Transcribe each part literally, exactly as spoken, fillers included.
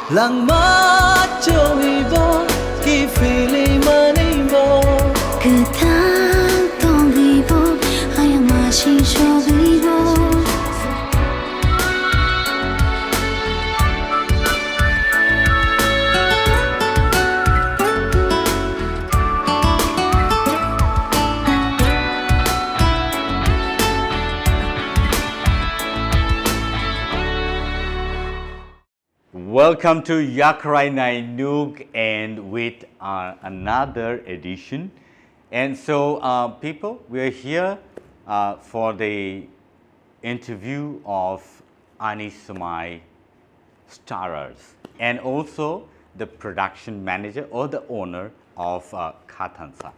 Langma chongwi bo, kiphilwi manwi bo. Kwthang tongwi bo, ayang masing sogwi bo. Welcome to Yakhrai Nainuk and with uh, another edition. And so, uh, people, we are here uh, for the interview of Ani Smai Starrers and also the production manager or the owner of uh, Kha Thansa.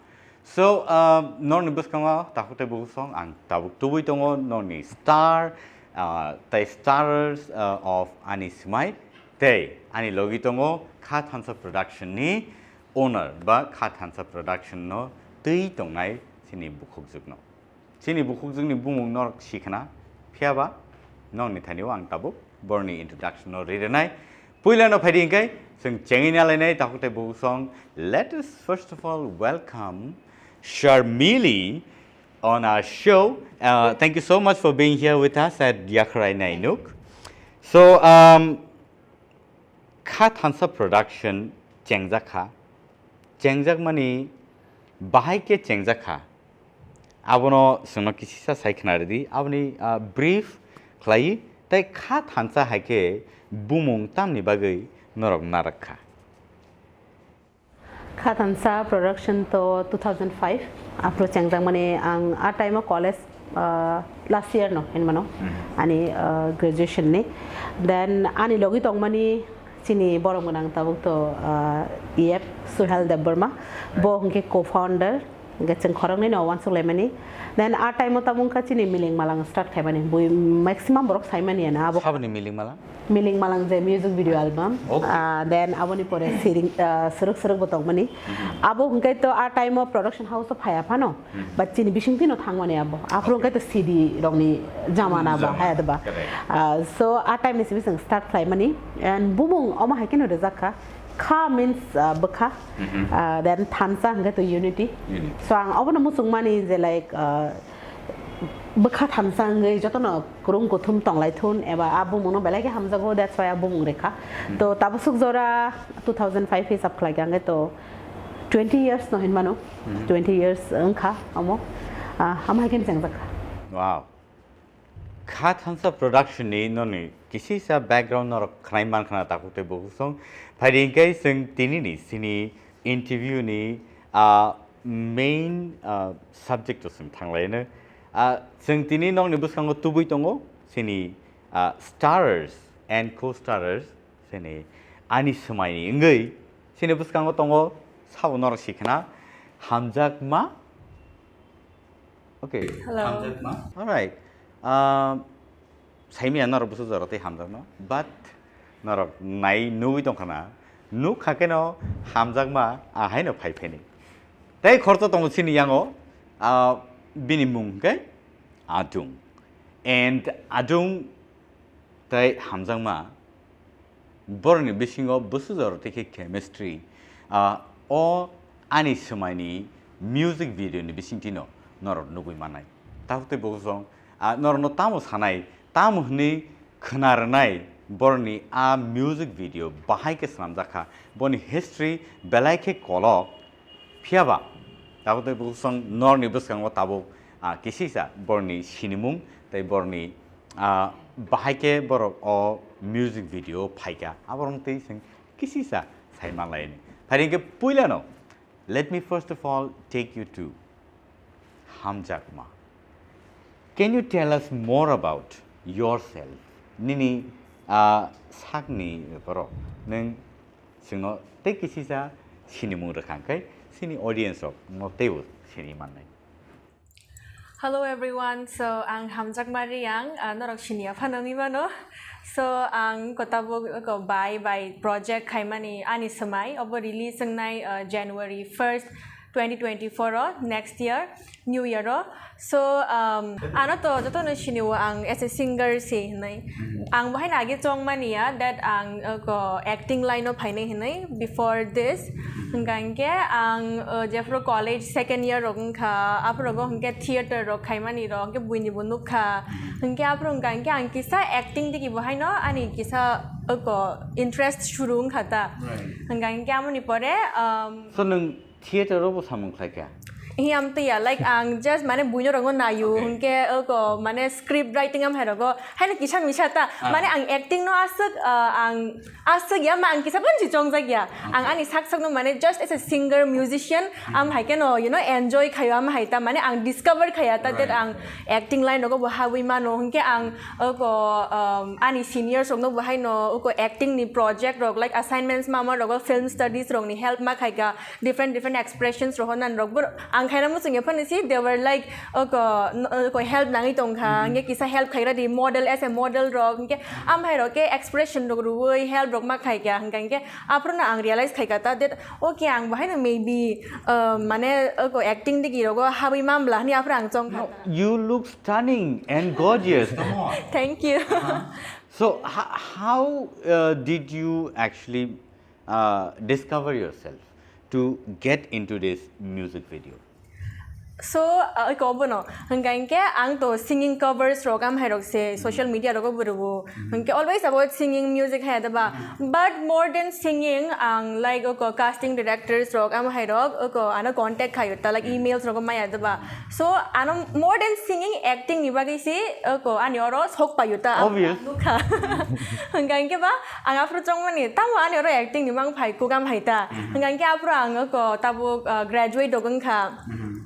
So, uh, norni bwskango takhuk tei bukhuk song ang tabuk tubui tongo norni star uh, tei starrers uh, of Ani Smai tei ani logi tongo Kha Thansa production ni owner ba Kha Thansa production no twi tongnai chini bukhukjwk no. Chini bukhukjwkni bumung norok sikhna, phiyaba nokni thani o ang tabuk borni introduction no ri rwnai. Puila no phaidi hinkhe chwng chengwi nalainai takhuk tei bukhuk song. Let us first of all welcome Sharmili on our show. Uh, thank you so much for being here with us at Yakhrai Nainuk. So, um, Kha Thansa production chengjak kha, chengjak mani bahai khe chengjak kha, abono chwngno kisisa sai khna ridi, aboni ah, brief khlai tei Kha Thansa hai khe bumung tamni bagwi norok narak kha. Kha Thansa production to two thousand five aphuru chengjak mani ang a time o college uh, last year no hinmano ani uh, graduation ni, then ani logi tongmani chini borom gwnang tabuk to uh, E F Suhel Debbarma, bo hwnkhe co-founder, hwnkhe chwng khoroknwi no wansuk laimani. Then a time o tabuk wngkha chini Miling Malang start khaimani, bui maximum borok saimani ano abo. Saboni Miling Malang? Miling Malang je music video album. Okay. Ah, then aboni pore siring, ah, Suruk Suruk bo tongmani. Abo hwnkhe to a time o production house o phaya phano, but chini bisingtwi no thangmani abo. Aphuru hwnkhe to C D rokni jamana ba, correct, haya ba. Ah, so a time ni simi chwng start khlaimani. And bumung omo hai kheno rijak kha. Kha means, ah, bwkha. Ah, then Thansa hwnkhe to unity. Unity. So ang obono muchungmani je like, ah, bwkha thansa wngwi jotono kwrwng kuthum tonglaithun eba a bumungno belai khe hamjago, that's why a bumung rekha. To tabuk suk jora two thousand five hisab khlai khe angkhe to twenty years no hinmano. Twenty years wngkha omo. Ah, hamhai khe chengjak kha. Wow. Kha Thansa production ni noni kisisa background norok khnai man khna takhuk tei bukhuk song. Phaidi hinkhe chwng tini ni sini interview ni, ah, main, ah, subject o chwng thanglaino. Ah, chwng tini nokni bwskango tubui tongo chini, ah, starrers and co-starrers chini Ani Swmaini wngwi chini bwskango tongo sabo norok sikhna Hamjakma. Okay. Hello. Hamjakma. All right. Ah, saimia norok busu jora tei hamjakma, but norok nai nugwi tongkhana, nukha keno hamjakma ahaino phai pheni. Tei khoroksa tongo chini yango, ah, bini mung hwnkhe Adung. And Adung tei hamjakma borokni bisingo busu jora tei khe chemistry, ah, o Ani Swmaini music video ni bisingtwi no norok nugwi mannai. Tabuk tei bukhuk song, ah, norokno tamo sanai, tamo hwnwi khna rwnai borokni a music video bahai khe swnamjak kha. Boni history belai khe kolok, phiyaba tabuk tei bukhuk song norokni bwskango tabuk, ah, kisisa borokni sinimung tei borokni, ah, bahai khe borok o music video phaikha. Aborok twi chwng kisisa sai manlaini. Phaidi hinkhe puilano, let me first of all take you to Hamjakma. Can you tell us more about yourself? Nini, ah, sakni beparo nwng chwngno tei kisisa sinimung rwkha hwnkhe chini audience rok no teibo sini mannai. Hello everyone, so ang Hamjakma Reang, ah, norok siniya phano wngwi mano. So ang ko tabuk ko bai bai project khaimani Ani Swmai, obo release wngnai, ah, January first, twenty twenty-four o, next year, new year o. So, um, ano to joto no sini o ang as a singer se hinai. Ang bahai na age chong mani ya that ang, uh, ko acting line o phainai hinai before this. Hingka hingke ang, uh, jefro college second year rok wngkha, aphro go hingke theater rok khaimani rok hingke buini bo nukha. Hingke aphro hingka hingke ang kisa acting digi bahai no ani kisa, uh, ko interest shuru wngkha ta. Hingka hingke amoni pore, um, So nwng theater o bo samung khlai kha? Hi, am twi ya, like, ang just, mane, buino rogo nayo, Okay. hingke, oko, mane, script writing am hai rogo, haino kisa misa ta, Ah. mane, ang acting no aswk, ah, ang aswk ya, ma, ang kisa ban si chongjak ya. Ang Okay. ani sak sak no, mane, just as a singer, musician, am Mhm. hai keno, you know, enjoy khayo am hai ta, mane, ang discover khaya ta, that Right, ang right. acting line rogo bo habwi mano, hingke ang, oko, um, ani seniors rok no bo haino, oko acting ni project rok, like, assignments ma, ma rogo film studies rok ni help ma khai ka, different, different expressions rok honan rok bor ang khaina muchung ya phani si, they were like, oko, n-, oko help nangwi tong kha, hingke kisa help khaira di model, as a model rok, hingke am hai rok ke expression rok ruwi help rok ma khai kha, hingka hingke aphuru no ang realize khai kha ta that, okay, ang bahai no maybe, uh, mane, oko acting digi rogo habwi mam bla hini aphuru ang chong kha No, ta. you look stunning and gorgeous. Come on. Thank you. So, h- how uh, did you actually uh, discover yourself to get into this music video? So, uh, iko bono, hingka hingke ang to singing covers rok am hai rok se social media rogo buru. Hingke always about singing music hai da ba. But more than singing, ang like oko casting directors rok am hai rok oko ano contact khayo ta, like emails rok maya da ba. So, ano more than singing, acting ni bagwi si oko ani oro sok payo ta. Obvious. Nukha. Hingka hingke ba, ang aphuru chongmani, tamo ani oro acting ni mang phai kugam hai ta. Hingka hingke aphuru ang oko tabuk, uh, graduate rok wngkha.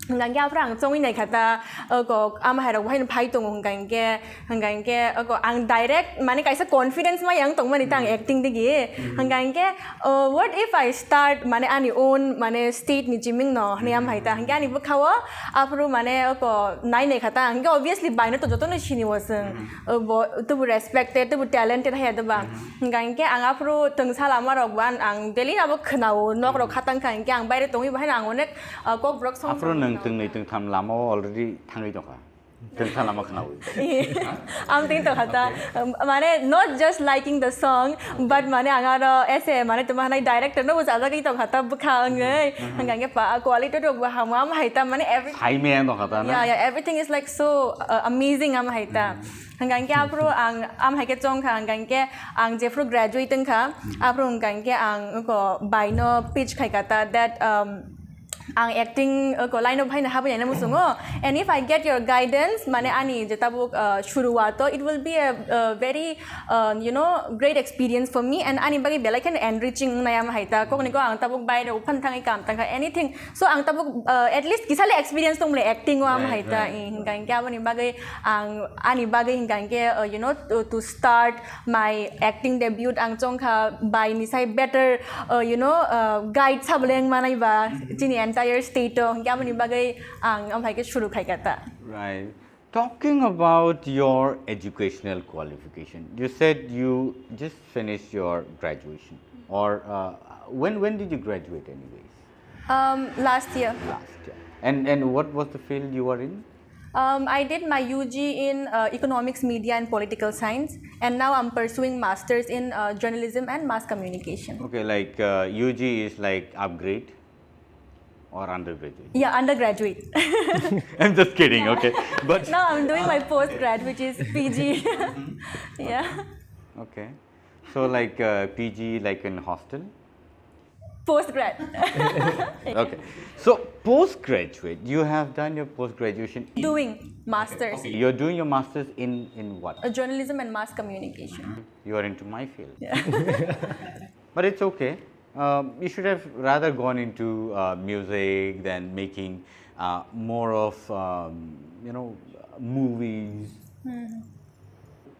Hingka hingke aphuru ang chongwi nai kha ta, oko ama hai rok bahai phai tongo hingka hingke, hingka hingke oko ang direct, mane kaisa confidence ma yang tongmani ta ang acting digi. Hingka hingke, uh, what if I start, mane ani own, mane state ni jiming no, hini am hai ta. Hingke ani bwkha o, aphuru mane oko nai nai kha ta. Hingke obviously bai no to joto no sini o chwng. Uh, bo, tubu respected, tubu talented hai da ba. Hingka hingke ang aphuru tongsa lama rok ban ang daily abo khwnao nok rok khatang kha hingke ang baire tongwi bahai ang onek, uh, kok brok song Aphuru song nwng khwnao. Twngnwi tongtham lama o already thangwi tongkha. Tongsa lama khwnawi. Am ting tongkha ta. Um, mane not just liking the song, but mane ang aro ese mane tuma hanai director no bujajagwi tongkha ta bwkha wngwi. Hingka hingke pa quality rok bo hamo am hai ta mane every Sai me ang tongkha ta na? Yeah, yeah, everything is like so, uh, amazing am hai ta. Hingka hingke aphuru ang am hai ke chong kha, hingka hingke ang jephuru graduate wng kha, aphuru hingka hingke ang oko bai no pitch khai kha ta that, um, ang acting, uh, ko line of haino habwi naina muchungo. And if I get your guidance, mane ani je tabuk, uh, shuruwato, it will be a, uh, very, uh, you know, great experience for me, and ani bagwi belai kheno enriching wngnai am hai ta. Kokni ko ang tabuk baire uphan thangwi kam tangkha, anything. So ang tabuk, uh, at least kisa le experience tong mole acting o am Right, hai ta. Right. Eh, hingka hingke aboni bagwi ang ani bagwi hingka hingke, uh, you know, to, to start my acting debut ang chongkha bai ni sai better, uh, you know, uh, guide sableng manai ba chini entire state o hingke aboni bagwi ang amhai ke shuru khai kha ta. Right. Talking about your educational qualification, you said you just finished your graduation, or uh, when when did you graduate, anyways? Um, last year. Last year. And and what was the field you were in? Um, I did my U G in, uh, economics, media, and political science, and now I'm pursuing masters in, uh, journalism and mass communication. Okay, like, uh, U G is like upgrade or undergraduate? Yeah, undergraduate. I'm just kidding. Okay, but Now I'm doing my postgrad, which is P G. Yeah. Okay. So, like, uh, P G, like, in hostel? Postgrad. Okay. So, postgraduate, you have done your post graduation in Doing masters. Okay, you're doing your masters in, in what? Uh, journalism and mass communication. You are into my field. Yeah. But it's okay. Um, you should have rather gone into, uh, music than making, uh, more of, um, you know, movies.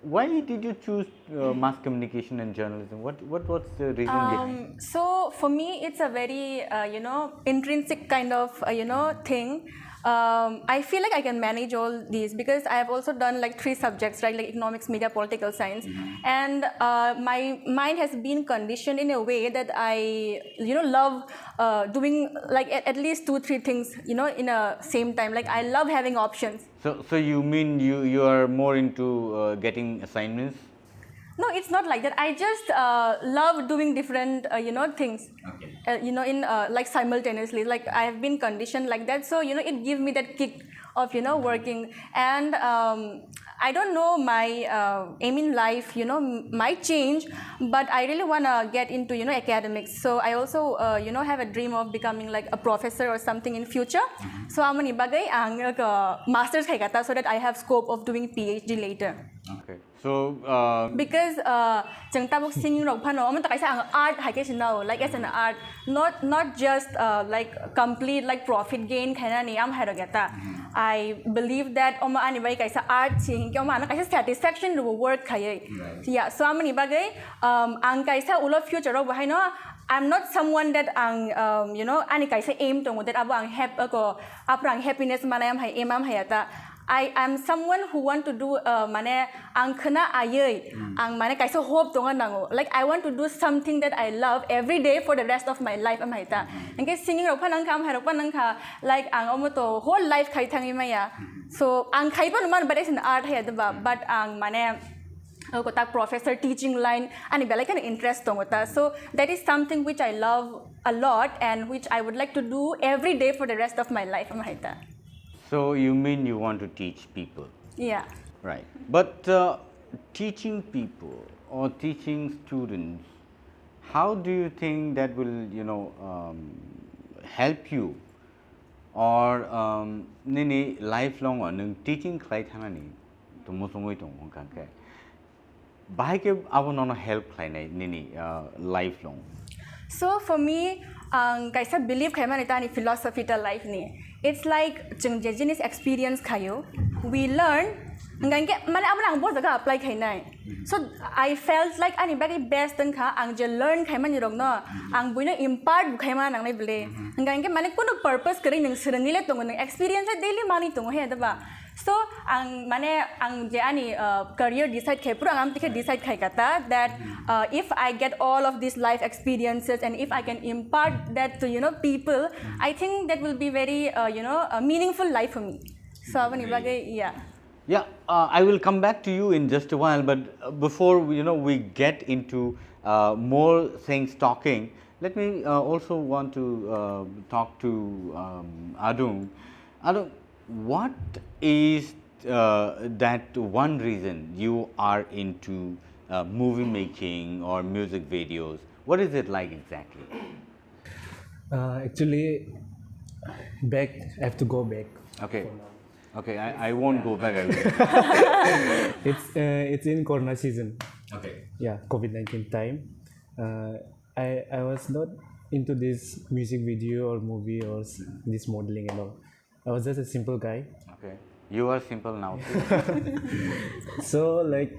Why did you choose uh, mass communication and journalism? What what what's the reason behind? Um, so for me, it's a very uh, you know intrinsic kind of uh, you know thing. Um, I feel like I can manage all these because I have also done like three subjects, right? Like economics, media, political science, and uh, my mind has been conditioned in a way that I you know love uh, doing like at, at least two, three things you know in a same time. Like I love having options. So so you mean you you are more into uh, getting assignments? No, it's not like that. I just uh, love doing different, uh, you know, things. Okay. Uh, you know, in uh, like simultaneously, like I have been conditioned like that, so you know, it gives me that kick of you know working. And um, I don't know, my uh, aim in life, you know, m- might change, but I really wanna get into you know academics. So I also uh, you know have a dream of becoming like a professor or something in future. So amoni bagai ang uh, masters khaikata so that I have scope of doing PhD later. Okay. So uh, Because uh, chwng tabuk singing rok phano omo to kaisa ang art hai khe sinao, like as an art, not not just uh, like complete like profit gain khainani am hai rok ya ta. I believe that omo ani bai kaisa art si hinkhe omo ano kaisa satisfaction rw work khaiwi. Right. Yeah, so amoni bagwi um, ang kaisa ulo future rok bahai no, I'm not someone that ang um, you know ani kaisa aim tongo that abo ang hap ako apra ang happiness manai am hai aim am hai ya ta. I am someone who want to do uh, mane ang khna ayei ang mane kaisa hope tonga nango, like I want to do something that I love every day for the rest of my life am hai ta. Engke singing rok phanang kha am hai rok phanang kha, like ang omo to whole life khai thangwi maya. So ang khai pano man, but it's an art hai ba, but ang mane uh, ko tak professor teaching line ani belai kheno interest tongo ta, so that is something which I love a lot and which I would like to do every day for the rest of my life am hai ta. So you mean you want to teach people? Yeah. Right. But uh, teaching people or teaching students, how do you think that will, you know, um, help you or um, nini lifelong o nwng teaching khlai thanani tongmo songwi tongo hwnkha khe, bahai khe abo nono help khlainai nini uh, lifelong? So for me, ang kaisa believe khaimani tani philosophy ta life ni. It's like chwng je jinis experience khayo, we learn, hingga hingke mane amo ang bo jaga apply khainai. So I felt like ani bagwi best wngkha ang je learn khaimani rokno ang buino impart bo khaima nangnai bole. Hingga hingke mane kuno purpose kwrwi nwng swrwngwi le tongo, nwng experience le daily mani tongo he da ba. So ang mane ang je ani uh, career decide khai pura ang amtike decide khai kata that uh, if I get all of these life experiences and if I can impart that to you know people, I think that will be very uh, you know a meaningful life for me. So aboni bagwi, yeah. Yeah, uh, I will come back to you in just a while, but uh, before you know we get into uh, more things talking, let me uh, also want to uh, talk to um, Adung. Adung, what is uh, that one reason you are into uh, movie making or music videos? What is it like exactly? Uh, actually, back I have to go back. Okay. Okay, I, I won't go back. I will. It's uh, it's in Corona season. Okay. Yeah, COVID nineteen time. Uh, I I was not into this music video or movie or s- this modeling and all. I was just a simple guy. Okay. You are simple now. So like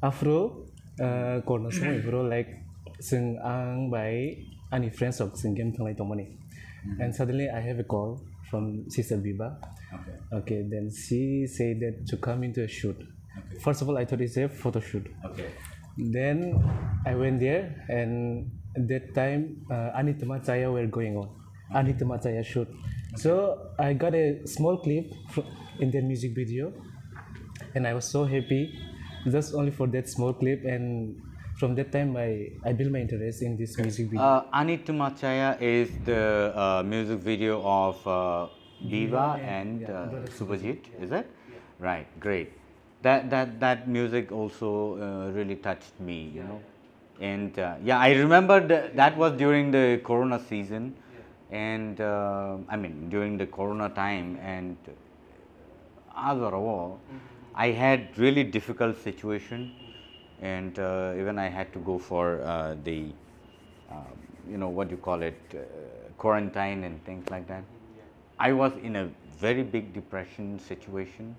afro uh, Corona song afro like sing ang by ani friends of sing game thanglai tongmani. And suddenly I have a call from Sister Biba. Okay. Okay, then she said that to come into a shoot. First of all, I thought it's a photo shoot. Okay. Then I went there, and that time uh, Anitma Chaya were going on. Anitma Chaya shoot. So I got a small clip fr- in their music video, and I was so happy, just only for that small clip. And from that time, I, I built my interest in this music video. Uh, Anitma Chaya is the uh, music video of uh, Biba and uh, Subhajit, is it? Right, great. That that that music also uh, really touched me, you know. And uh, yeah, I remember that that was during the Corona season, and uh, I mean during the Corona time, and as a whole, I had really difficult situation, and uh, even I had to go for uh, the uh, you know what you call it uh, quarantine and things like that. I was in a very big depression situation.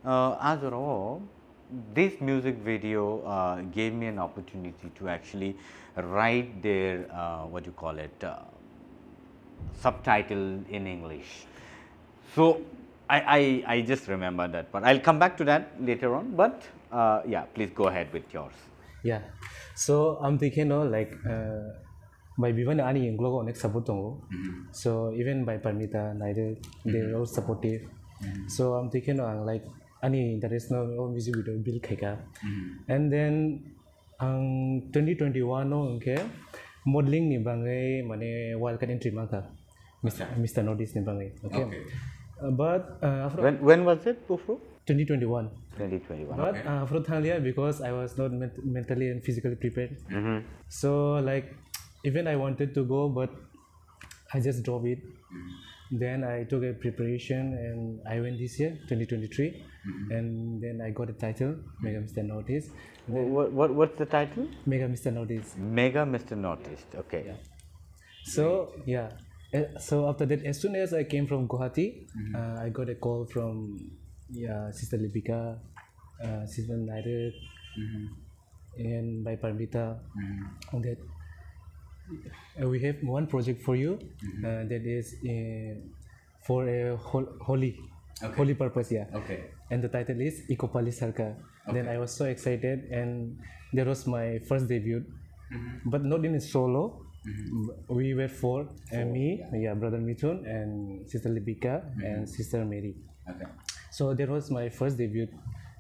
Uh, as a whole, This music video uh, gave me an opportunity to actually write their uh, what do you call it uh, subtitle in English. So I, I, I just remember that part. I'll come back to that later on, but uh, yeah, please go ahead with yours. Yeah. So I'm thinking, no, like, uh, by Bivani ani vlog onek support tongo. So even by Parmita, Nairek, they were all supportive. So I'm thinking, no, ang, like, ani interest no o music video build khaika. And then ang twenty twenty-one no hwnkhe modeling ni bangwi mane wildcard entry mankha. Mister, Mister Northeast ni bangwi. Okay. Okay. Uh, but uh, after When, when was it, Ufru? twenty twenty-one. twenty twenty-one. But uh, after Thalia, because I was not ment- mentally and physically prepared. So, like, even I wanted to go, but I just dropped it. Then I took a preparation and I went this year, twenty twenty-three. And then I got a title, Mega Mister Northeast. What, what, what's the title? Mega Mister Northeast. Mega Mister Northeast. Okay. Yeah. So, yeah. Uh, So after that, as soon as I came from Guwahati, uh, I got a call from, yeah, Sister Lipika, uh, Sister Nairek, and by Parmita. That uh, we have one project for you uh, that is uh, for a hol- holy, Okay. holy purpose, yeah. Okay. And the title is Ikopali Sarkar. Then Okay. I was so excited, and that was my first debut, but not in a solo. We were four, uh, me, yeah, brother Mithun, and sister Lipika, and sister Mary. Okay. So that was my first debut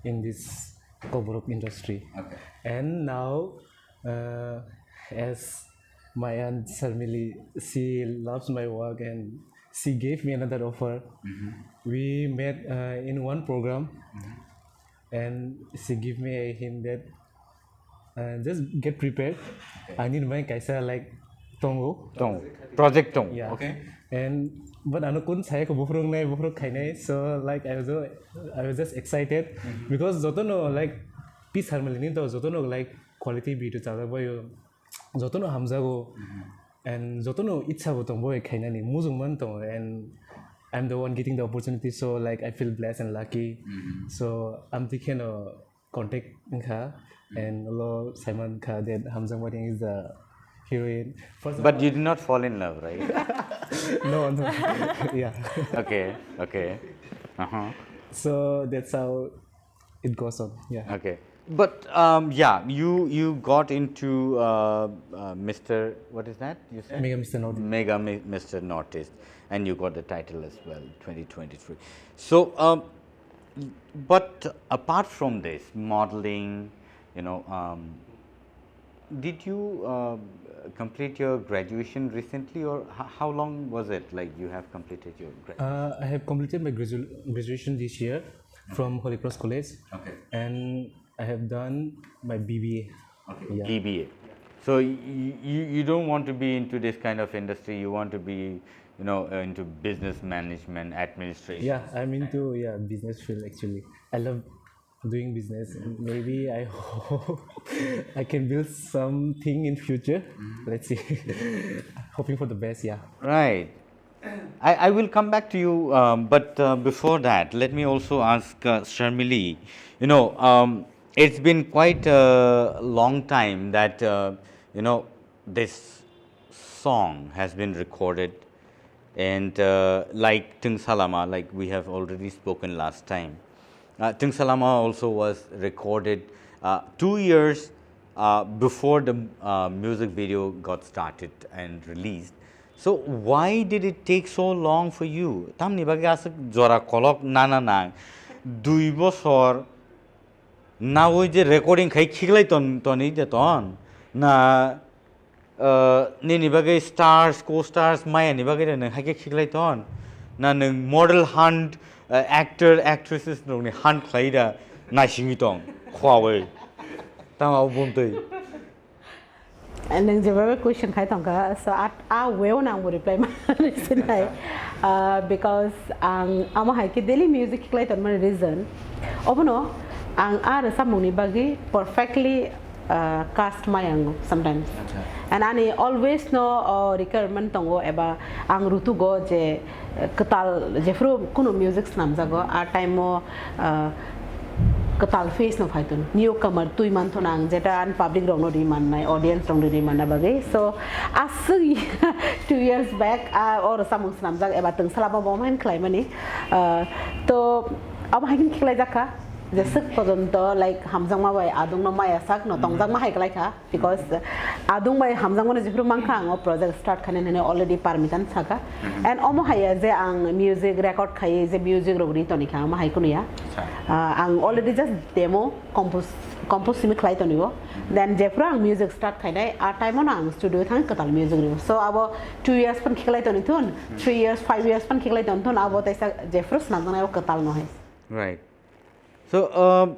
in this Kokborok industry. Okay. And now, uh, as my aunt Sharmili, she loves my work and she gave me another offer. We met uh, in one program, and she gave me a hint that uh, just get prepared. I need my kaisa, like, tongo. Tong. Project Tong. Yeah. Okay. And but ano kun saya ko bufrung nai bufrung khainai. So, like, I was, I was just excited because jotono, like, P Sharmili ni to jotono, like, quality video chajak bayo, jotono hamjago, and jotono itsa bo tong bo khainani mujung man tongo, and I'm the one getting the opportunity, so, like, I feel blessed and lucky. So I'm thinking uh, contact wngkha, and lo Simon kha that Hamjang Wariang is the heroine. First of But you did not fall in love, right? No, no. Yeah. Okay, okay. Uh-huh. So that's how it goes on. Yeah. Okay. But um, yeah, you you got into uh, uh, Mister What is that? You said Mega Mister Northeast. Mega Mi- Mister Northeast, and you got the title as well, twenty twenty-three. So, um, but apart from this modeling, you know, um, did you uh, complete your graduation recently, or h- how long was it? Like you have completed your graduation? Uh, I have completed my gradu- graduation this year from Holy Cross College, Okay. And I have done my B B A. Okay. Yeah. B B A. So you, you you don't want to be into this kind of industry. You want to be, you know, uh, into business management, administration. Yeah, I'm into, yeah, business field actually. I love doing business. Maybe I hope I can build something in future. Let's see. Hoping for the best. Yeah. Right. I, I will come back to you, um, but uh, before that, let me also ask uh, Sharmili. You know, um, it's been quite a long time that uh, you know this song has been recorded, and uh, like Tungsalama, like we have already spoken last time, uh, Tungsalama also was recorded uh, two years uh, before the uh, music video got started and released. So why did it take so long for you? Tamni bagwi aswk jora kolok nana nang. Dui bosor nawi je recording khai khiklai ton toni de ton na uh, nini bagwi stars, co-stars maya ni bagwi nang haikhe khiklai ton na nang model hunt, uh, actor, actresses rokni hunt khlai da naisingwi tong khwawi tama bumtwi. Nang jebabe question khai tongkha, so at a way o nang bo reply ma sinai. Uh, because ang amo hai khe daily music khlai ton mani reason obono ang a rwchapmung ni bagwi perfectly uh, cast mai ang sometimes. And ani always no uh, requirement tongo eba ang rutugo je uh, kwtal jephru kunu music snamjago a time o uh, kwtal face no phai tun, newcomer twi man thun ang, jeta an public rok no ri mannai, audience rok no ri manna bagwi. So aswk two years back a o rwchapmung swnamjak eba twngsalama bo omo haino khlaimani. Ah, to abo hai khe khlaijak kha, jeswk pojonto, like, hamjakma bai adung no maya sak no tongjakma hai klai kha. Because adung bai hamjakmani jephru mankha ang o project start khainani hwnwi already permission saka. And omo haiya je ang music record khaiwi je music rok ri toni kha, omo hai kunu ya. Ah, ang already just demo compose, compose simi khlai toni o. Then jephru ang music start khainai, a time o no ang studio thang kwtal music rio. So abo two years phan khiklai toni thun, three years, five years phan khiklai toni thun, abo taisa jephru swnamjaknai o kwtal no hai. Right. So, uh,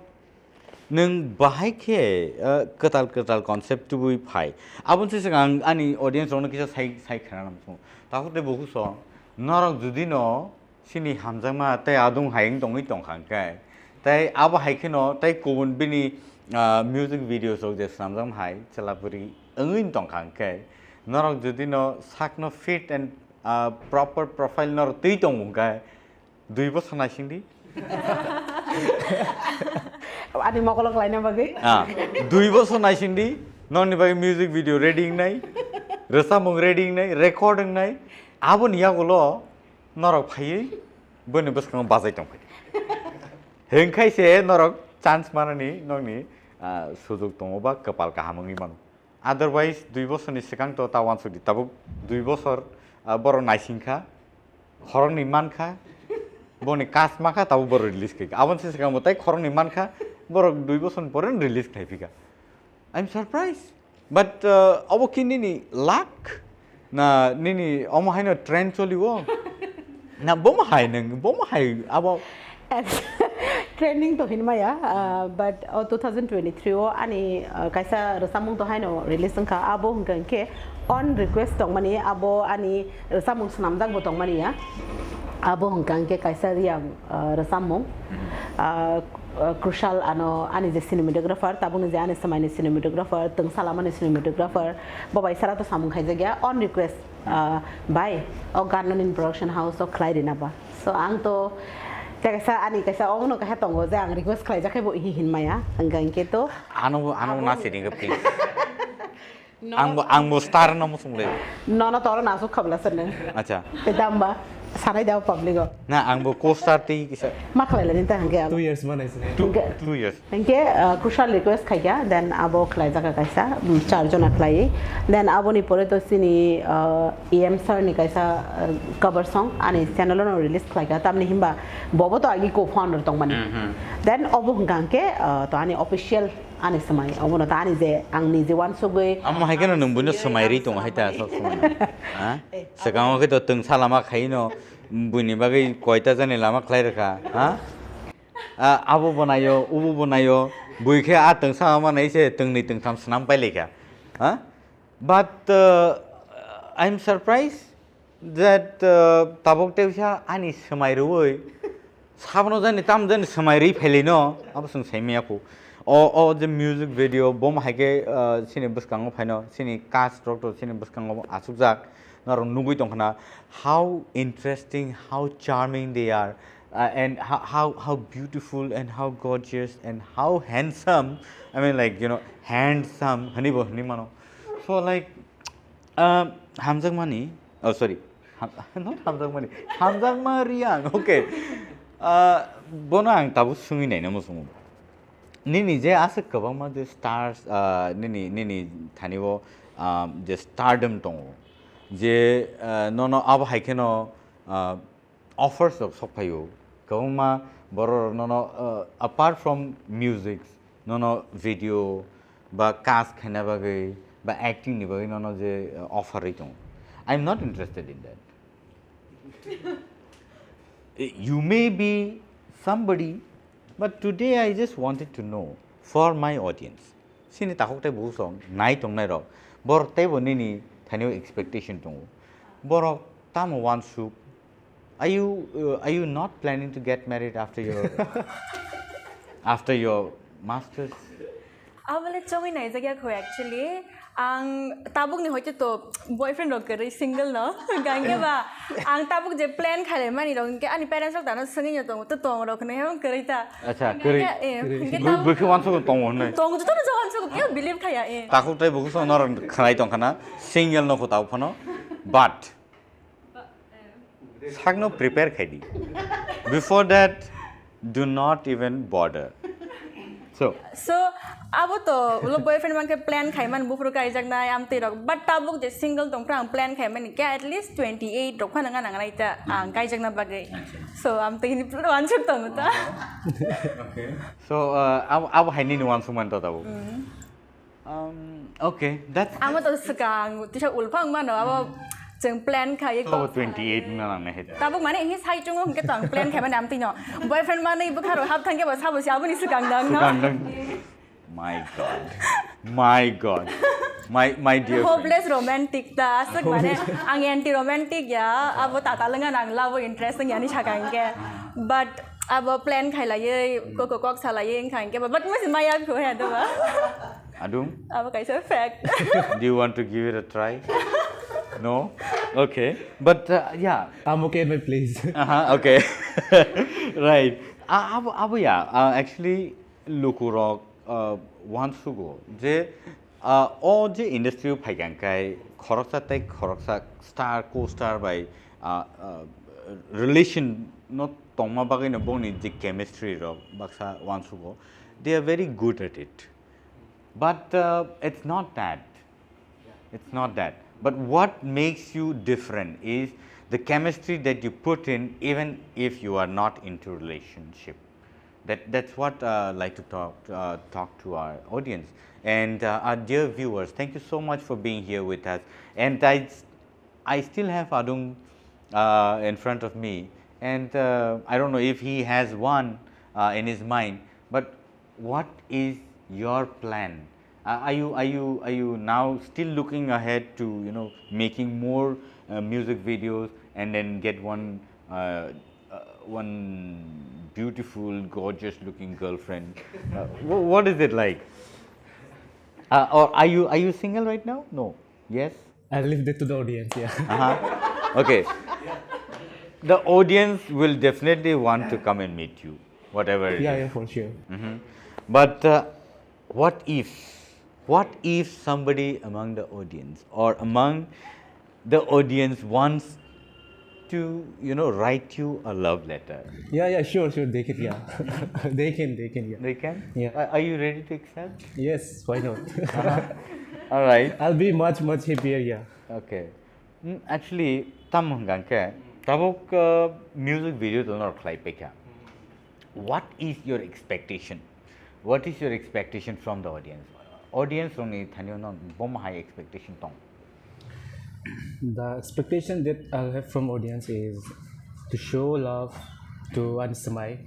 nwng bahai khe, uh, kwtal kwtal concept tubui phai. Aboni se swkang ang ani audience rokno kisa sai, sai khna nam song. Takhuk tei bukhuk song, norok jodi no sini hamjakma tei adung hai wng tongwi tongkha hwnkhe, tei abo hai kheno tei kubun bini, uh, music videos rok je swnamjakma hai chwla bwrwi wngwi tongkha hwnkhe, norok jodi no sakno fit and, uh, proper profile norok twi tongo hwnkhe, Dui bosor naising di. Ani mokolo khlaina bagwi. Ah, dui bosor naising di. Nokni bagwi music video ready wngnai, rwchapmung ready wngnai, record wngnai. Aboni yagulo norok phaiwi boni bwskango bajai tongphai. Hwnkhe se norok chance manani nokni, ah, sujok tongo ba kwpal kaham wngwi mano. Otherwise, dui bosorni swkang to ta uansuk di, tabuk dui bosor, ah, borok naising kha, khoroknwi man kha, boni kas ma kha, tabuk borok release khai kha. Aboni se swkang bo tai khoroknwi man kha, borok dui bosorni pore release khai phi kha. I'm surprised. But, uh, obo khe nini luck? Na nini omo haino trend choli o? Na bomo hai nwng, bomo hai abo? Trending to hinmaya, uh, but o two thousand twenty-three o ani, uh, kaisa rwchapmung to haino release wngkha, abo hwnkha hwnkhe on request tongmani, abo ani rwchapmung swnamjak bo tongmani ya, abo hwnkha hwnkhe kaisa Reang, uh, rwchapmung, uh, uh, Krushal ano ani je cinematographer, tabukni je ani swmaini cinematographer, Twngsalamani cinematographer, bo bai sara to samung khaijak ya, on request, ah, bai, o gan no nini production house o khlai rina ba. So ang to kaisa ani kaisa omono kaisa tongo je ang request khlai jak khe bo hi hin maya, hwnkha hwnkhe to ano ano nasi ring please. Ang bo, ang bo star no musung le. Nono toro nasuk khabla sene. Acha. Te damba sanai da public o. Na, ang bo co-star tei kisa. Ma khlai lani ta hwnkhe abo. Two years manai se. Two, two years. Hwnkhe, uh, Krushal request khaikha, then abo khlai jaka kaisa, um, char jona khlai. Then aboni pore to sini, uh, E M sir ni kaisa, uh, cover song ani channel no release khlaikha. Tamni himba bobo to agi co-founder tongmani. Then obo hwnkha hwnkhe, uh, to ani official Ani swmai, obono ta ani je ang nije uansugwi. Amo hai kheno nwng buino swmai rwi tongo hai ta sok swmai. Ha? Swkango khe to twngsa lama khai no buini bagwi koita jani lama khlai rwkha, ha? A, abo bo naio, ubo bo naio, bui khe a twngsa lama nai se twngni twngtham swnam pai laikha, ha? But, uh, I'm surprised that, uh, tabuk tei wngsa ani swmai rwui sabono jani tamo jani swmai rwi phailai no, abo chwng sai manya khu. O, o je music video, bo hai khe, uh, chini bwskango phaino, chini cast rok to chini bwskango achukjak, norok nugui tongkhna, how interesting, how charming they are, uh, and how, how, how beautiful and how gorgeous and how handsome, I mean, like, you know, handsome, hwnwi bo hwnwi mano. So, like, Ah, hamjakmani, oh, sorry, ham-, not hamjakmani, hamjakma Reang, okay. Ah, bono ang tabuk swngwi naina muchungo. Nini je aswk kwbangma je stars, ah, nini, nini thani o, ah, je stardom tongo, je, ah, nono abo hai kheno, ah, offers rok sok phaio. Kwbangma borok rok nono, uh, apart from music, nono video ba cast khaina bagwi ba acting ni bagwi nono je, uh, offer rwi tongo. I'm not interested in that. You may be somebody, but today I just wanted to know for my audience. Chini takhuk tei bukhuk song nai tongnai rok, borok teibo nini thani o expectation tongo. Borok tamo uansuk? Are you, uh, are you not planning to get married after your, after your masters? Abole chongwi naijak ya kho actually. Ang tabukni hoite to boyfriend rok kwrwi, single no. Hwnkhe ba ang tabuk je plan khailaimani rok hwnkhe ani parents rok dano swngwi no tongo, to tong rok hwnwi hemon kwrwi ta. Acha, kwrwi. Hwnkhe, eh, hwnkhe Bw-, tabuk bwkhe wansukgo tongo hwnwi. Tongo jotono joto wansukgo, kebo believe khaiya, eh. Takhuk tei bukhuk song norok khwnai tongkhana, single no kho tabuk phano. But sakno prepare khai di. Before that, do not even bother. So, So, abo to ulo boyfriend mankhe plan khaiman buphuru kaijaknai amtwi rok. But tabuk je single tongphra ang plan khaimani khe at least twenty eight rok phano nang nai ta ang kaijakna bagwi. So, amtwi hini pura wansuk tongo ta. Okay. So, uh, abo, abo hai nini wansukmani to tabuk. Um, okay, that's Amo to swkang tisa ulphang mano abo chwng plan khaiye ko. Twenty eight na nang nai. Tabuk mane hi sai chungo hwnkhe tong plan khaimani amtwi no. Boyfriend mani bwkharo hap thangkhe bo sabo si aboni swkang dang no. Swkang dang. My God. My God. My, my dear friend. Hopeless romantic ta aswk mane ang anti romantic ya abo tata lengan ang love interest yang yani sakang ke. But abo plan khailaiye koko kok salaiye wngkha hwnkhe but musi maya kho he do ba. Adung? Abo kaisa fact. Do you want to give it a try? No? Okay. But uh, yeah. I'm okay at my place. Uh-huh, okay. Right. Uh, abo, abo ya. Uh, actually, lukurok uh, wansugo je uh, o je industry o phaikang kai khoroksa tei khoroksa star co-star bai uh, uh, relation no tongma bagwi no bongni je chemistry rok baksa wansugo, they are very good at it. But uh, it's not that. It's not that. But what makes you different is the chemistry that you put in, even if you are not into relationship. That, that's what uh, I like to talk, uh, talk to our audience. And uh, our dear viewers, thank you so much for being here with us. And I I still have Adung uh, in front of me, and uh, I don't know if he has one uh, in his mind. But what is your plan? Uh, are you are you are you now still looking ahead to you know making more uh, music videos and then get one uh, uh, one beautiful, gorgeous-looking girlfriend? Uh, wh- what is it like? Uh, or are you are you single right now? No. Yes. I leave that to the audience. Yeah. Uh-huh. Okay. The audience will definitely want to come and meet you, whatever it Yeah, is. Yeah, for sure. Mm-hmm. But uh, what if, what if somebody among the audience or among the audience wants to, you know, write you a love letter? Yeah, yeah, sure, sure. They can, yeah. They can, they can, yeah. They can? Yeah. Are, are you ready to accept? Yes, why not? All right. I'll be much, much happier, yeah. Okay. Mm, actually, tam hwnkha khe, tabuk uh, music video to nor khlai paikha. What is your expectation? What is your expectation from the audience? Audience rokni thani no bom hai expectation tong. The expectation that I have from audience is to show love to Answmai.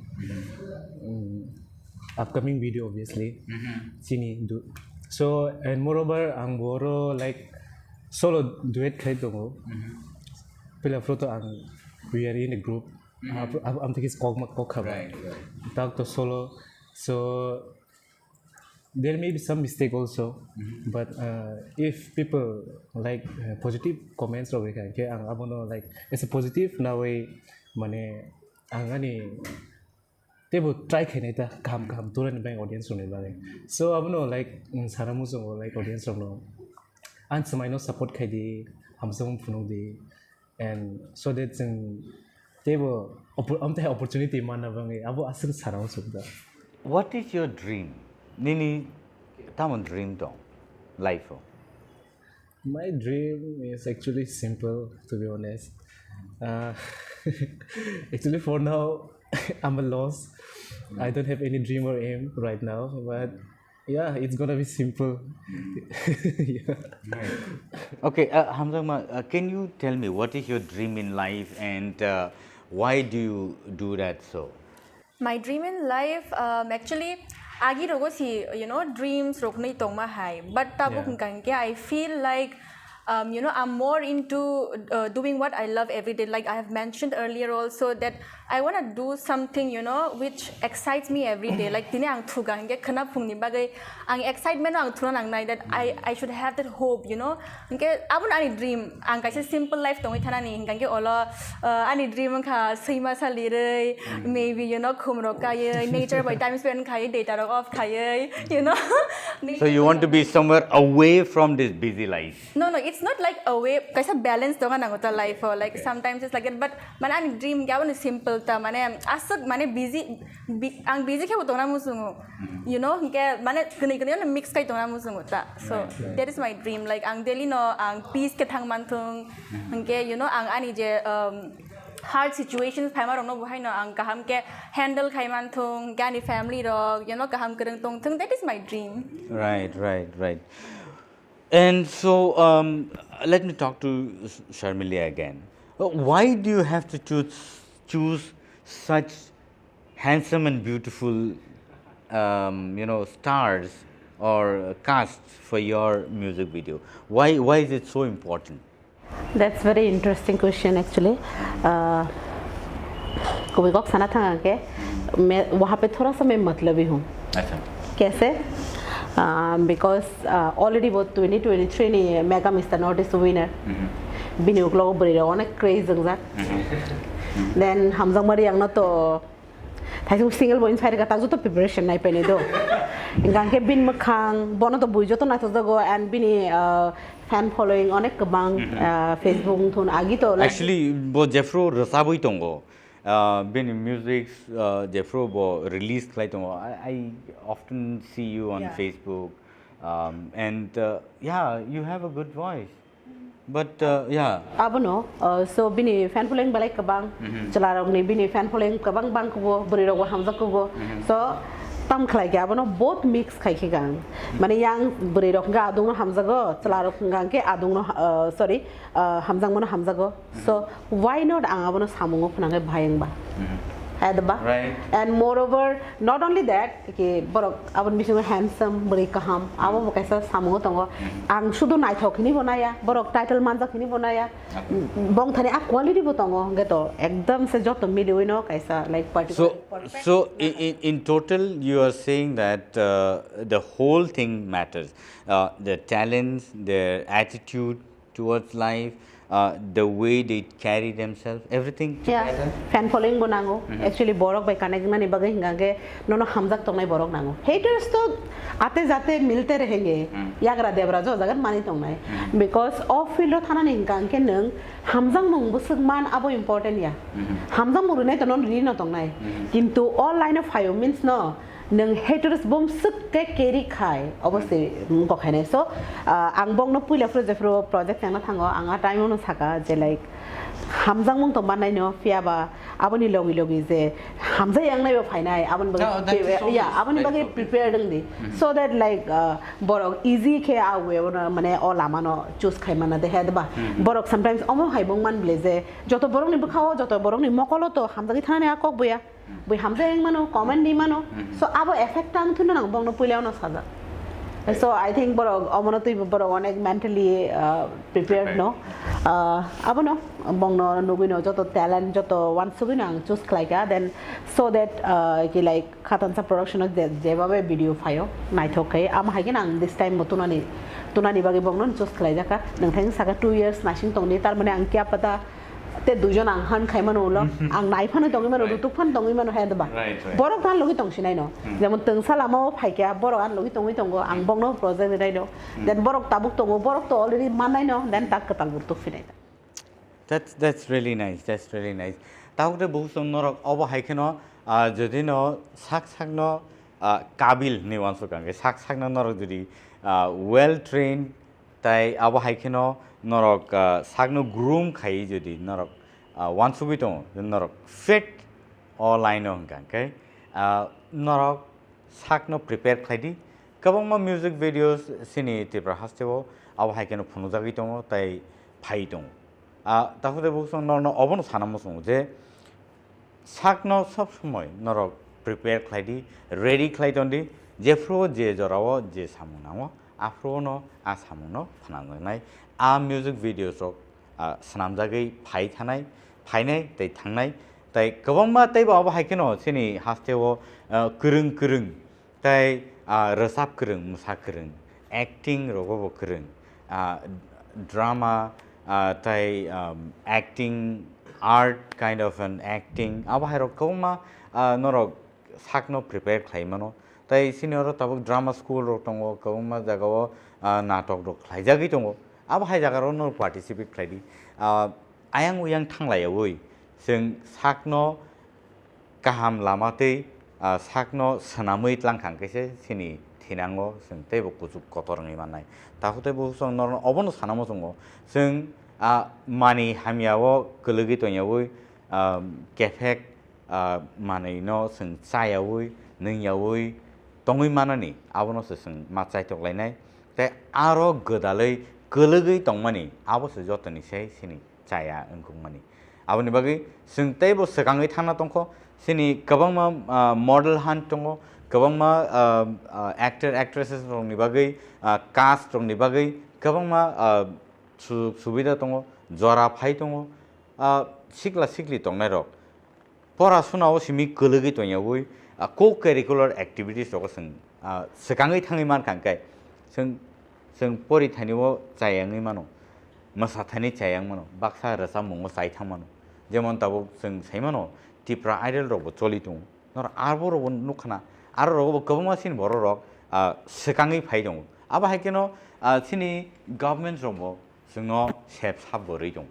Mm, upcoming video obviously. Chini du. So and moreover ang boro like solo duet khai tongo. Pila photo ang we are in a group. Am tiki kok ma kok khaba. Right, right. Tak to solo. So there may be some mistake also, but uh, if people like uh, positive comments rok kha ke ang abono like as a positive na way mane ang ani tebo try khainai ta kaham kaham turani bai audience rokni bagwi. So abono like mm, sara muchungo like audience rokno ang swmaino support khai di, hamsung phunuk di, and so that chwng teibo oppor- amtwi hai opportunity manna bagwi abo aswk sana muchung da. What is your dream? Nini tamo dream tong life o? My dream is actually simple, to be honest. Uh, actually, for now, I'm a loss. I don't have any dream or aim right now, but yeah, it's gonna be simple. Yeah. Okay, uh, Hamzangma, uh, can you tell me what is your dream in life and uh, why do you do that so? My dream in life, um, actually, agi rogo si, you know, dreams roknwi tongma hai. But tabuk Yeah. hwnkha hwnkhe, I feel like, um, you know, I'm more into uh, doing what I love every day. Like I have mentioned earlier also that I wanna do something, you know, which excites me every day. Like, tini ang thuga, hingke khwna phungni bagwi ang excitement ang thuna nangnai that I, I should have that hope, you know. Hingke aboni ani dream, ang kaisa simple life tongwi thanani, hingke olo, uh, ani dream wngkha swima salirwi, maybe, you know, khumrok kaiwi, nature bai time spend khaiwi, data rok off khaiwi, you know. So you want to be somewhere away from this busy life. No, no, it's not like a way, kaisa balance tonga nango ta life o. Like, sometimes it's like that, but mane ani dream kya bani simple ta, mane aswk mane busy, bi- ang busy khe bo tongna musungo, you know, hingke mane kwnwi kwnwi no mix kai tongna musungo ta. So that is my dream. Like, ang daily no ang peace khe thang manthung, hingke, you know, ang ani je um, hard situations phaima rok no bo haino ang kaham khe handle khai manthung, hingke ani family rok, you know, kaham kwrwng tongthung. That is my dream. Right, right, right. And so um, let me talk to Sh- Sharmili again. Uh, Why do you have to choose choose such handsome and beautiful, um, you know, stars or casts for your music video? Why why is it so important? That's very interesting question actually. Uh, कोई कॉक सना था के मैं वहाँ पे थोड़ा सा मैं मतलबी हूँ अच्छा कैसे बिकज अलरेडी वो ट्वेंटी ट्वेंटी थ्री नि mega mister north east winner बिनि उगलाव बोरै रौ अनेक क्रेज जों जा देन हामजांबारि आंनो तो थाइसे सिंगल बयनि साइड का ताजु तो प्रिपरेशन नाय पेने दो गांके बिन मखां बनो तो बुझो तो नाथो जगो एंड बिनि फैन फॉलोइंग अनेक गोबां फेसबुक थुन आगि तो Actually, bo jephru rwchabwi tongo, uh, bini music uh, jephru bo release khlai tongo. I, I often see you on Yeah. Facebook, um, and uh, yeah, you have a good voice. But uh, yeah, abono so bini fan following belai kwbang chwlarokni bini fan following kwbang bang kubo bwrwi rokbo hamjak kubo so tam khlai khe abono both mix khai khe gang mane yang bwrwi rok hwnkhe adungno hamjago chwlarok hwnkhe adungno sorry hamjakmano hamjago so why not ang abono samungo phwnangwi bahai wngba hai da ba Right. And moreover not only that ki borok aboni bisingo handsome bwrwi kaham abo bo kaisa samungo tongo ang sudu naithok hini bo naya borok title manjak hini bo naya bongthani a quality bo tongo hwnkhe to ekdom se joto miliwi no kaisa like particular So, so in, in, in total, you are saying that uh, the whole thing matters. Uh, the talents, their attitude towards life, uh, the way they carry themselves, everything Yeah, together. Fan following bo nango. Actually borok bai connect nani bagwi hingkha khe nono hamjak tongnai borok nango. Haters to ate jate milte rahenge. Yagra debra jo jagat mani tongnai. Because o field o thanani hingkha khe nwng hamjakmung bwswk man abo important ya. Hamjakmung rwnai to nono rino tongnai. Kintu o line o phaio means no nwng haters bumswk khe carry khai oboswi kokhainai. So ang bokno puila phuru jephuru project chengna thango ang a time ono saka je like hamjakmung tong mannai no phiya ba aboni logi logi je hamjak yang nai bo phainai aboni bagwi No, that is so yeah nice. Aboni That is bagwi so nice. Prepared wng di so that like borok easy khe a way ono mane o lama no choose khai mana de he ba borok sometimes omo hai bung man bile je joto borok ni bwkha o joto borok ni mokolo to hamjagwi thanani a kok buya bui hamjak yang mano comment ni mano so abo effect ang thun nang bokno puila ono sajak. So I think borok omono twi borok onek mentally prepared no. Abono bongno nugwino joto talent joto wansugwino ang choose khlaika then so that ki like khatansa production o jebabe video phaio naithok khai ama haikhe ang this time bo tunani tunani bagwi bongno choose khlaijaka nangthang saka two years nasing tongni tarmane ang kya pata te duijon ang han khaimano ulo ang naiphano tongwi mano rutuk phano tongwi mano hai ba Right, right. Borok tan logi tongsinai no jemon tengsa lama o phaikya borok an logi tongwi tongo ang bongno project rai do then borok tabuk tongo borok to already manai no then tak kwtal burtuk phinai. That's that's really nice. That's really nice. Tabuk de buhusong norok obo hai kheno ah, jodi no sak sak no ah, kabil ni wansuk ang sak sak no norok jodi ah, well trained tai abo hai kheno norok ah, sak no groom khai jodi norok ah, wansugwi tongo norok fit o line o hwnkha khe ah, norok sak no prepare khlai di kwbangma music videos sini Tripura haste o abo hai kheno phunukjagwi tongo tai phai tongo. Ah, takhuk de buksong norno obono sana muchungo je sakno sob somoi norok prepare khlai di, ready khlai ton di, jephru je jorao je samung nango aphruno a samungno phnanjaknai. A music videos rok ah, swnamjagwi phai thanai, phainai tei thangnai Tai kwbangma teibo abo hai kheno chini hasteo, ah, kwrwng kwrwng, tai, ah, rwchap kwrwng, mwsa kwrwng, acting rogo bo kwrwng, ah, drama, ah, tai, um, acting, art kind of an acting, abo hai rok kwbangma, ah, norok sakno prepare khlai mano. Tai chini oro tabuk drama school rok tongo, kwbangma jagao, ah, natok rok khlaijagwi tongo. Abo hai jaga rok no participate khlai di. Ah, ayang uyang thanglaiyaui chwng sakno kaham lama tei, ah, sakno swnamwi tlang kha hwnkhe se chini thinango chwng teibo kuchuk kotor wngwi mannai. Takhuk tei bukhuk chwng norokno obono sana muchungo. Chwng, ah, mani hamyao kwlwgwi tongyaui, ah, kephek, ah, manwino chwng chayaui, nwngyaui tongwi manani, abono se chwng ma chaitok lainai. Tei aro gwdalwi kwlwgwi tongmani, abo se jotoni se chini chaya wngkukmani. Aboni bagwi chwng teibo swkangwi thangna tongkho, chini kwbangma, ah, model hunt tongo, kwbangma, ah, ah, actor actresses rokni bagwi, ah, cast rokni bagwi kwbangma, ah, sujug subida tongo, jora phai tongo, ah, sikla sikli tongnai rok. Pora suna o simi kwlwgwi tongyaui, ah, co-curricular activities rogo chwng, ah, swkangwi thangwi mankha hwnkhe chwng, chwng pori thani o chayangwi mano, mwsa thani chayang mano, baksa rwchapmungo chai thang mano. Jemon tabuk chwng sai mano, Tipra Idol rokbo choli tongo. Norok abo rokbo nukha na, aro rogo bo kwbangma chini borok rok, ah, swkangwi phai tongo. Abo hai kheno, ah, chini government rokbo chwngno sep sap bo rwi tongo.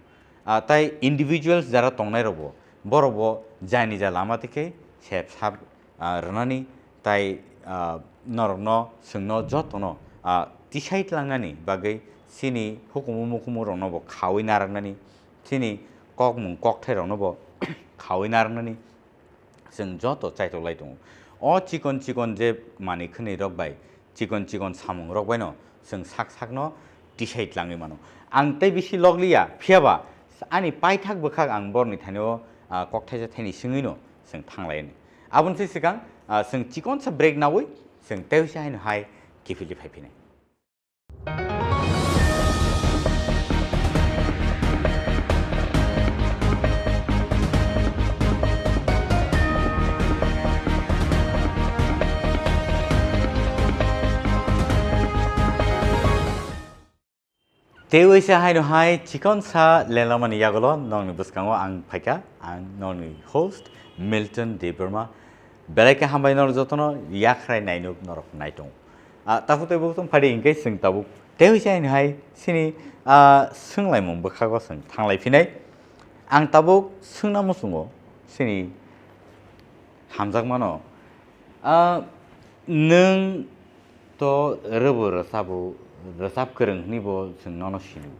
Ah, tai individuals jara tongnai rokbo, borokbo jani ja lama tei khe sep sap, ah, rwnani tai, ah, norokno chwngno jotono, ah, tisai tlangnani bagwi chini hukumu mukumu rokno bo khaui naraknani, chini kokmung kokthai rokno bo khaui naraknani. Chwng joto chaitok lai tongo. O chikon chikon je manwi khwnwi rok bai, chikon chikon samung rok bai no chwng sak sak no tisai tlangwi mano. Ang tei bisi log liya, phiya ba ani paithak bwkhak ang borni thani o, ah, kok thaisa thaini swngwi no chwng thang lai ni. Aboni se swkang, ah, chwng chikon sa break naui chwng tei se haino hai kiphilwi phai phinai. Tei waisa haino hai chikon sa lenlamani yagulo nongni bwskango ang phaikha, ang nongni host Milton Debbarma. Belai khe hambai norok jotono yakhrai nainuk norok naitung. Ah, takhuk tei bukhuk tong phadi hinkhe chwng tabuk tei waisa haino hai chini, ah, swnglaimung bwkhago chwng thanglai phinai. Ang tabuk swngna muchungo chini hamjakmano, ah, nwng to rwbo rwchabo, rwchap kwrwng hwnwi bo chwng nono sino.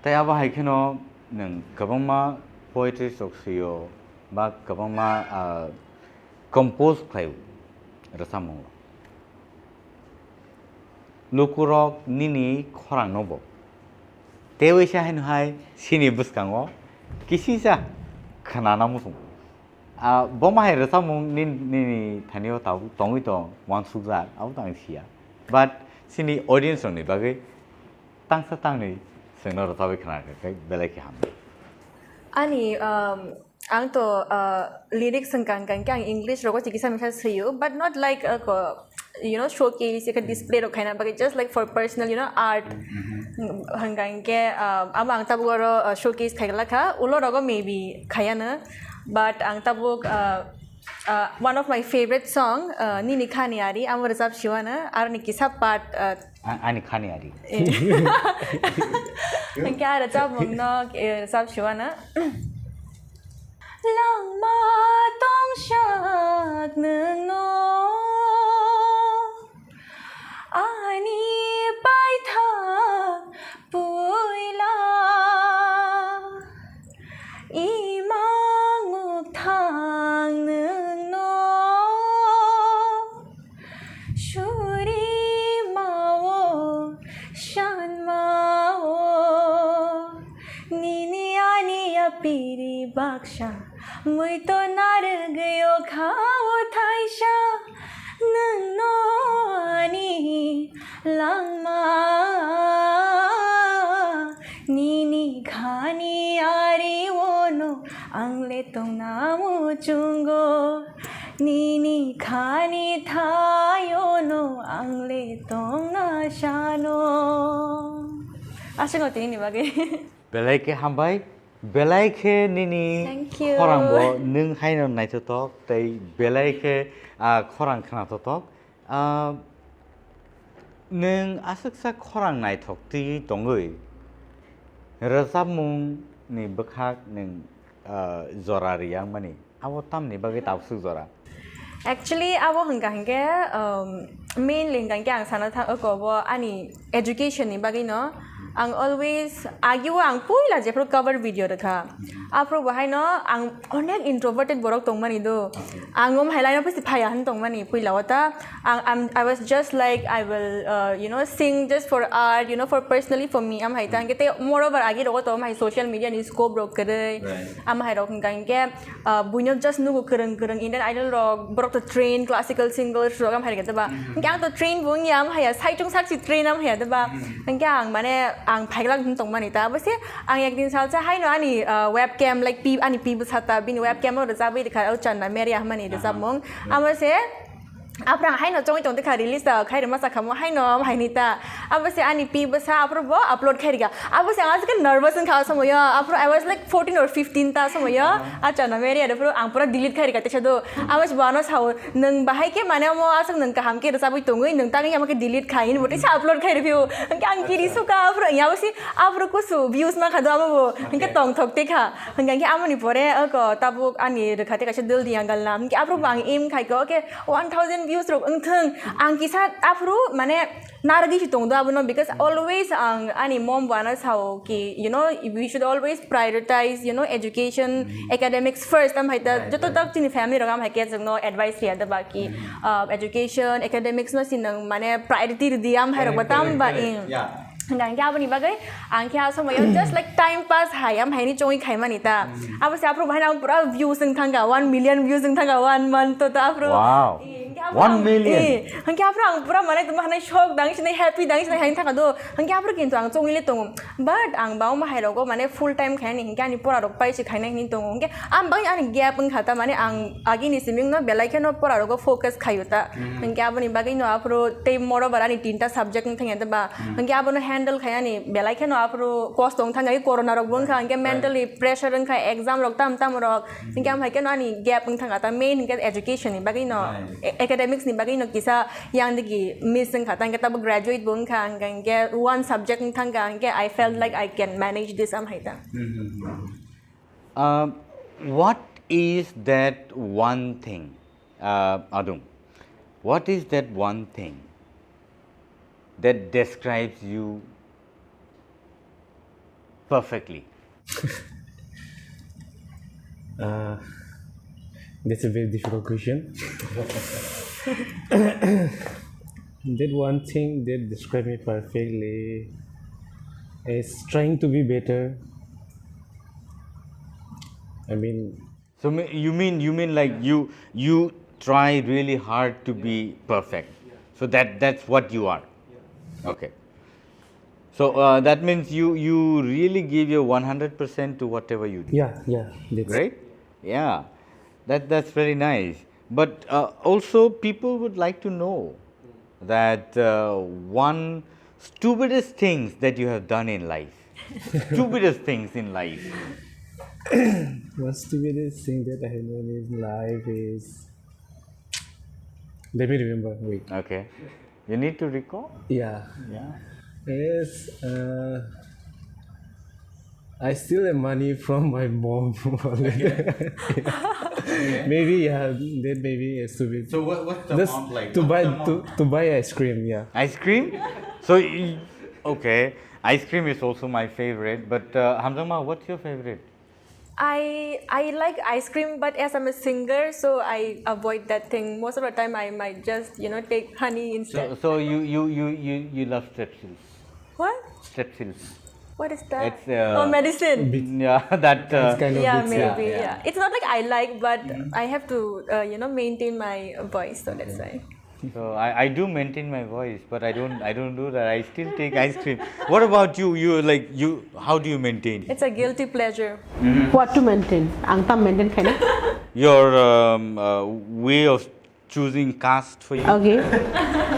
Tei abo hai kheno nwng kwbangma poetry rok swiyo ba kwbangma, ah, compose khlaio rwchapmung. Lukurok nini khorangno bo tei waisa haino hai chini bwskango kisisa khwnana muchungo. Ah, bo ma hai rwchapmung nin-, nini thani o tabuk tongwi tong, uansukjak, abo to ang siya. But chini audience rokni bagwi tangsa tangni chwngno rwchapwi khna khe belai khe hamnai. Ani, um, ang to, uh, lyrics hwnkha hwnkha khe ang English rogo chikisa misa swiyo, but not like, uh, ko-, you know, showcase, ekha display rok khaina bagwi, just like for personal, you know, art. Hwnkha hwnkhe, uh, amo ang tabuk oro, uh, showcase khaigwlakha, ulo rogo maybe khayano, but ang tabuk, uh, uh, one of my favorite song, uh, Nini Khani Ari, amo rwchap siwano, aroni kisa part, uh, A-, ani khani ari. Eh. Hwnkhe aro chapmung no, eh, chap siwano. Langma tongsak nwngno, ani paithak puila. Imang ukthang nwngno, suri mao, shan mao, nini ani yapiri baksa, muito narwgwi o kha o thaisa, nwngno ani langma, nini Khani ari ono angle tongna muchungo, nini khani thayono angle tongna sano. Aswk tini bagwi. Belai khe hambai, belai khe nini Thank you. Khorangbo nwng haino naithothok tei belai khe, ah, khorang khnathothok. Ah, nwng aswksa khorang naithok twi tongwi rwchapmungni bwkhak nwng, ah, jora riyang mani, abo tamni bagwi tabuk swk jora? Actually, abo hwnkha hinkhe, um, mainly hwnkha hinkhe ang sana tha-, oko bo ani education ni bagwi no. Ang always, agi o ang puila jephru cover video rwkha. Aphuru bo haino ang onek introverted borok tongmani do. Ang om hai line of phaya han tongmani puila o ta. Ang, I'm, I was just like, I will, uh, you know, sing just for art, you know, for personally for me, am hai ta. Hingke te moreover agi rogo to am hai social media ni scope rok kwrwi. Right. Am hai rok hingka hingke, uh, buino just nugo kwrwng kwrwng Indian Idol rok, borok to train classical singers rok am hai rok ta ba. Mhm. Hingke ang to train bo wngya am hai ya, saichung sakchi train am hai ya ta ba. Mhm. Hingke ang mane ang phailak hin tongmani ta. Abo se ang ekdin salsa haino ani, uh, webcam, like, pi, ani pi bwsa ta, bini webcam o rwchapwi rwkha, o Channa Meria hwnmani Aha. rwchapmung. Right. Amo se, Aphuru ang haino chongwi tongtwi kha, release ta khai rwma sakha mo haino haini ta. Abo se ani pi bwsa aphuru bo upload khai rikha. Abo se ang aswk nervous wngkha o somoyo. Aphuru I was like fourteen or fifteen ta somoyo. Aha. A Channa Meria de phuru ang pura delete khai rikha teisa do. Abo se bo ano sao, "Nwng bahai khe mane omo aswk nwng kaham khe rwchabwi tongwi nwng tangwi amo khe delete khai," hini bo teisa upload khai rwphio. Hwnkhe ang kiri Acha. sukha aphuru ya bo se aphuru kusu views ma kha do amo bo. Hwnkhe Okay. tongthok te kha. Hwnkhe hwnkhe amoni pore oko tabuk ani rwkha te kaisa dul diya galna. Hwnkhe aphuru bo ang aim khai kha, okay, one thousand views rok wngthung. Ang kisa aphuru mane narwgwi se tong do abono, because always ang ani mom bo ano sao ki, you know, we should always prioritize, you know, education, academics first. Am hai ta Right, joto right. tak chini family rok am hai khe chwngno advice riya da ba ki, ah, education, academics no si nang mane priority ridi am hai rok ba Correct, tam ba correct, ing. correct. Yeah. Hingkha hingkhe aboni bagwi ang khe a somoyo just like time pass hai, am haini chongwi khaimani ta. Mm. Abo se aphuru bahai ang pura views wng thangkha, one million views wng thangkha one month to, to aphuru. Wow. Eh, hingkhe aphuru One ang, million? eh, hingkhe aphuru ang pura mane tongma hanai shock dang sinai, happy dang sinai hai thangkha do. Hingkhe aphuru kintu ang chongwi le tongo. But ang bauma hai rogo mane full time khainani hingkhe ani pora rok pai se khainai hinwi tongo. Hingkhe ang bai ani gap wngkha ta, mane ang agini siming no belai kheno pora rogo focus khaio ta. Mm. Hingkhe aboni bagwi no aphuru tei moreover ani tinta subject wng thangya ta ba. Mm. Hingke abono handle khainani belai kheno aphuru kosto wng thangkha, corona rok bo wngkha, Right, hingke right. mentally pressure wngkha, exam rok tam tam rok, hingke am hai kheno ani gap wng thangkha ta, main hingke education ni bagwi no, Right. a-, academics ni bagwi no kisa yang digi miss wngkha ta, hingke tabuk graduate bo wngkha, hingke, hingke one subject wng thangkha, hingke I felt like I can manage this am hai ta. Hmm, hmm, hmm. Uh, what is that one thing, uh, Adung? What is that one thing that describes you perfectly? Uh, that's a very difficult question. That one thing that describes me perfectly is trying to be better. I mean, So me- you mean, you mean like you you try really hard to be perfect. So that that's what you are. Okay. So uh, that means you you really give your one hundred percent to whatever you do. Yeah, yeah, that's Right? Yeah. That that's very nice. But uh, also people would like to know that uh, one stupidest things that you have done in life. Stupidest things in life. One stupidest thing that I have done in life is, let me remember. Wait. Okay. You need to recall? Yeah. Yeah. Yes. Uh, I steal the money from my mom. Okay. Maybe, yeah, that maybe is stupid. So what, what's the Just amount like? to What's buy the amount? to, to buy ice cream, yeah. Ice cream? So y- okay, ice cream is also my favorite. But uh, Hamzangma, what's your favorite? I I like ice cream, but as I'm a singer, so I avoid that thing. Most of the time, I might just, you know, take honey So, instead. so you, you, you, you, you love strepsils? What? Strepsils. What is that? It's uh, Oh, medicine. Yeah, that. Uh, It's kind of yeah, big, yeah. maybe. Yeah, Yeah, yeah. It's not like I like, but Mm-hmm. I have to, uh, you know, maintain my voice, so that's why. So I, I do maintain my voice, but I don't I don't do that. I still take ice cream. What about you? You like you? How do you maintain? It's a guilty pleasure. What to maintain? Ang tam maintain khaina. Your um, uh, way of choosing cast for you. Okay.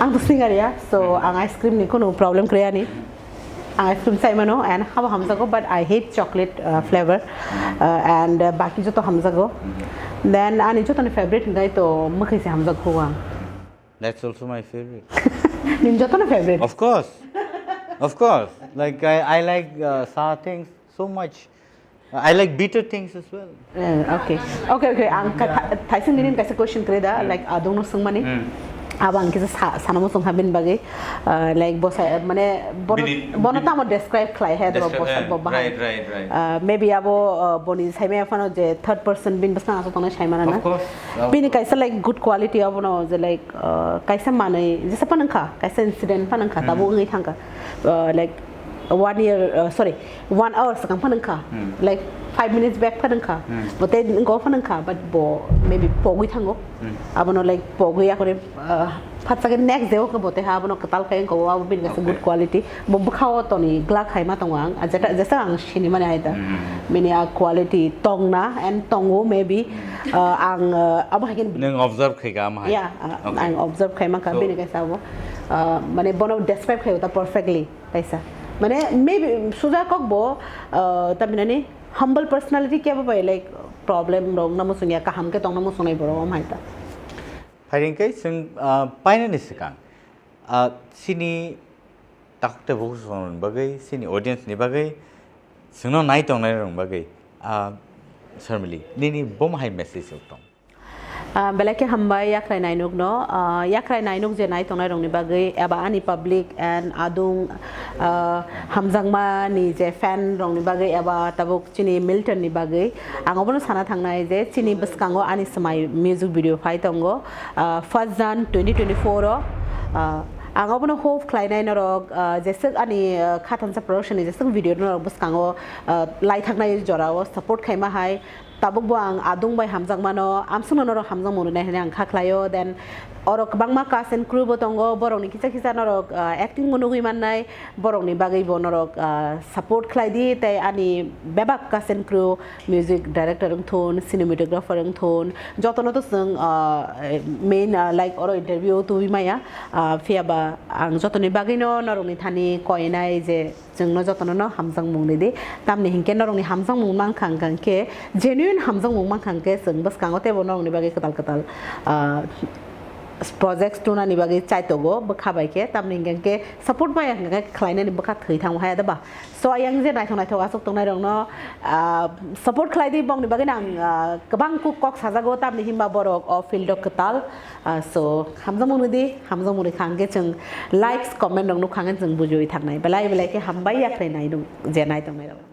Ang to singer ya, so ang ice cream ni kono problem kre ani. Ang ice cream sai mano and habo hamjago, but I hate chocolate uh, flavor uh, and uh, baki joto hamjago. Then ani joto ni favorite ngai to mukhi se hamjago ang. That's also my favorite. Nin joto ni favorite. Of course, of course. Like I, I like uh, sour things so much. I like bitter things as well. Eh, okay. Okay, okay. Ang ka- tha- thaising nini kaisa question kre da, like adong no sungmani. Abo ang kisa sa- sana mo sung habin bagwi. Uh, like bosa mane bono Bini- bono bini- tamo describe khlai he do Describe- bosa eh, bo bahai. Right, right, right. Uh, maybe abo uh, boni saimaya phano je third person bin bwskang aswk tongnai saimana na. Of course. Bini kaisa like good quality abono je like uh, kaisa manwi jesa panang kha, kaisa incident panang kha, tabo wngwi thangkha. Uh, like one year uh, sorry, one hour sakang panang kha, like five minutes back panang kha. Bote ngo panang kha, but bo maybe pogwi thango. Abono like pogwi akore uh, phatsake next day o bote ha abono kwtal khe ngo abo bini kaisa good quality. Bo bwkhao toni glak hai ma tongo ang, ah, jeta jesa ang sini mani hai ta. Bini a quality tongna and tongo maybe uh, ang uh, abo hai khe Nung observe khai ka mahai. Yeah, uh, Okay. Ang observe khai mangkha So- bini kaisa abo. Uh, mane bono describe khai ta perfectly kaisa. Mane maybe suja kok bo uh, tamhinani humble personality kebo bai like problem rok namo sungya kaham khe tong namo sunai borok om hai ta. Phairing kai sung uh, painani sikang. Uh, sini takuk te buku song bagwi, sini audience ni bagwi, sungno nai tongnai rong bagwi. Uh, Sharmili, nini bom hai message rok tong. Ah, belai khe hambai yakrai nainukno. Ah, yakrai nainuk je nai tongnai rokni bagwi eba ani public and adung ah, hamjakma ni je fan rokni bagwi eba tabuk chini Milton ni bagwi ang obono sana thangnai je chini bwskango ani swmai music video phai tongo, ah, first Jan twenty twenty-four o. Ah, ang obono hope khlainai norok ah, jeswk ani ah, khathansa production ni jeswk video norok bwskango ah, lai thaknai jorao support khaima hai. Tabuk bo ang adung bai hamjakmano, amswkno norok hamjakmung rwnai hwnwi ang kha khlaio. Then oro kwbangma cast and crew bo tongo, borokni kisa kisa norok ah, acting bo nugwi mannai, borokni bagwi bo norok ah, support khlai di. Tei ani bebak cast and crew, music director wngthun, cinematographer wngthun, jotono to chwng ah, main ah, like oro interview o tubui maya. Ah, phiya ba ang jotoni bagwino norokni thani koinai je chwngno jotono no hamjakmung ridi. Tamni hinkhe norokni hamjakmung mankha hwnkhe genuine hamjakmung mankha hwnkhe chwng bwskango teibo norokni bagwi kwtal kwtal ah, projects tunani bagwi chaitogo bwkha bai khe. Tamni hinkhe support maya hwnkhe khlainani bwkha thwi thango haya da ba. So ayang je naithok naithok aswk tongnai rokno ah, support khlai di, bongni bagwi ang ah, kwbang kuk kok sajago, tamni himba borok o field o kwtal. Ah, so hamjakmung ridi, hamjakmung rikha hwnkhe chwng likes comment rok nukha hwnkhe chwng bujiwi thaknai. Belai belai khe hambai yakrai nainuk je nai tongnai rok.